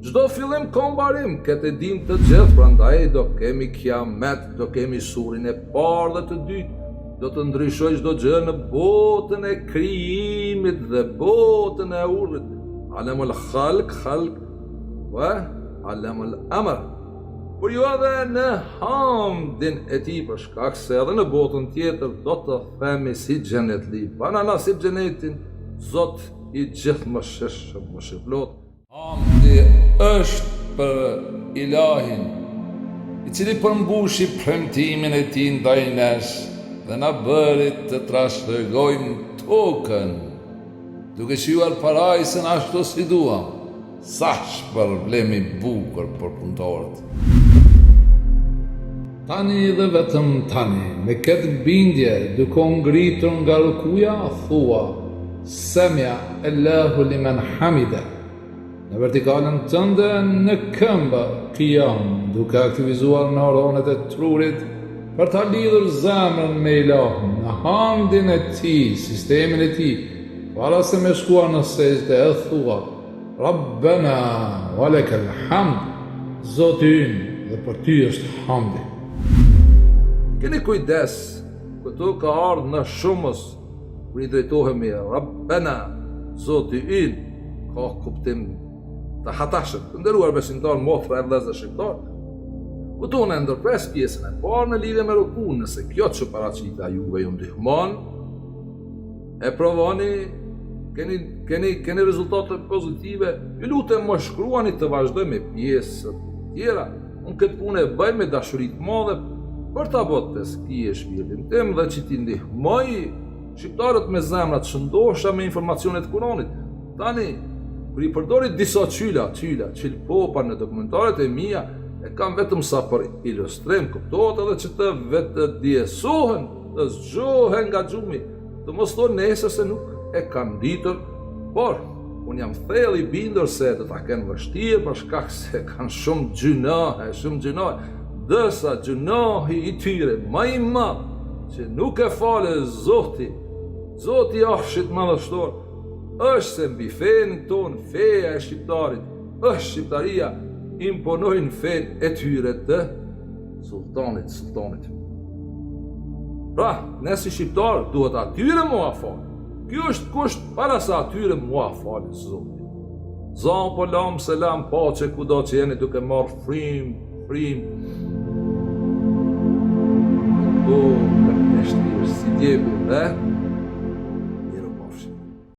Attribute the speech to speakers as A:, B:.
A: Çdo fillim ka mbarim, këtë e dimë të gjithë, prandaj do kemi kiamet, do kemi surin e parë dhe të dytë, do të ndryshojë çdo gjë në botën e krijimit dhe botën e urdhrit. Alemul khalk, khalk, ve alemul emër. Por jo edhe në hamdin e tij për shkak se edhe në botën tjetër do të themi si xhenetli, bana nasip xhenetin, Zot i gjithëmëshirshëm mëshirëplotë. Hamdi është për Ilahin, i cili përmbushi premtimin e tij ndaj nesh dhe na bëri të trashëgojmë tokën, duke shijuar parajsën ashtu si duam. Sa shpërblim i bukur për punëtorët. Tani dhe vetëm tani, me këtë bindje, duke u ngritur nga rukuja, thua, Semia Allahu limen hamide. Në vertikalen tënde në këmbë, kijam, duke aktivizuar neuronet e trurit për ta lidhur zemrën me Ilahun, në hamdin e tij, sistemin e tij, para se me shkuar në sexhde e thua, Rabbena wa lekel hamd, Zoti ynë dhe për ty është hamdi. Keni kujdes, këtu ka ardhë në shumës, kur i drejtohemi Rabbena, Zoti ynë, ka kuptim të hatashëm. Të nderuar besimtarë, motra e vëllezër shqiptarë, këtu unë e ndërpres pjesën e parë në lidhje me rukun, nëse kjo që paraqita juve ju ndihmon, E provoni, keni, keni, keni rezultate pozitive, ju lutem më shkruani të vazhdoj me pjesët tjera. Unë këtë punë e bëj me dashuri të madhe për ta bërë teskije shpirtin tim dhe që t'i ndihmoj shqiptarët me zemra të shëndosha me informacionet e Kuranit. Tani, kur i përdori disa qyla, qyla, qylpopa në dokumentaret e mia, e kam vetëm sa për ilustrim, kuptohet edhe që të vetëdijesohen, të zgjohen nga gjumi, Të mos thonë nesër se nuk e kanë ditur, por unë jam thellë i bindur se do ta kenë vështirë për shkak se kanë shumë gjynahe, shumë gjynahe, ndërsa gjynahi i tyre më i madh që nuk e falë Zoti, Zoti i Arshit madhështor, është se mbi fenë tonë, feja e shqiptarit, është shqiptaria, imponojnë fenë e tyre të Sulltanit, sulltanit. Pra, ne si shqiptarë duhet atyre me ua falë. Kjo është kusht para se atyre me ua falë Zoti. Zanë po lamë selam paqe kudo që jeni duke marrë frymë, frymë. Po, për e shtirë si djepi dhe...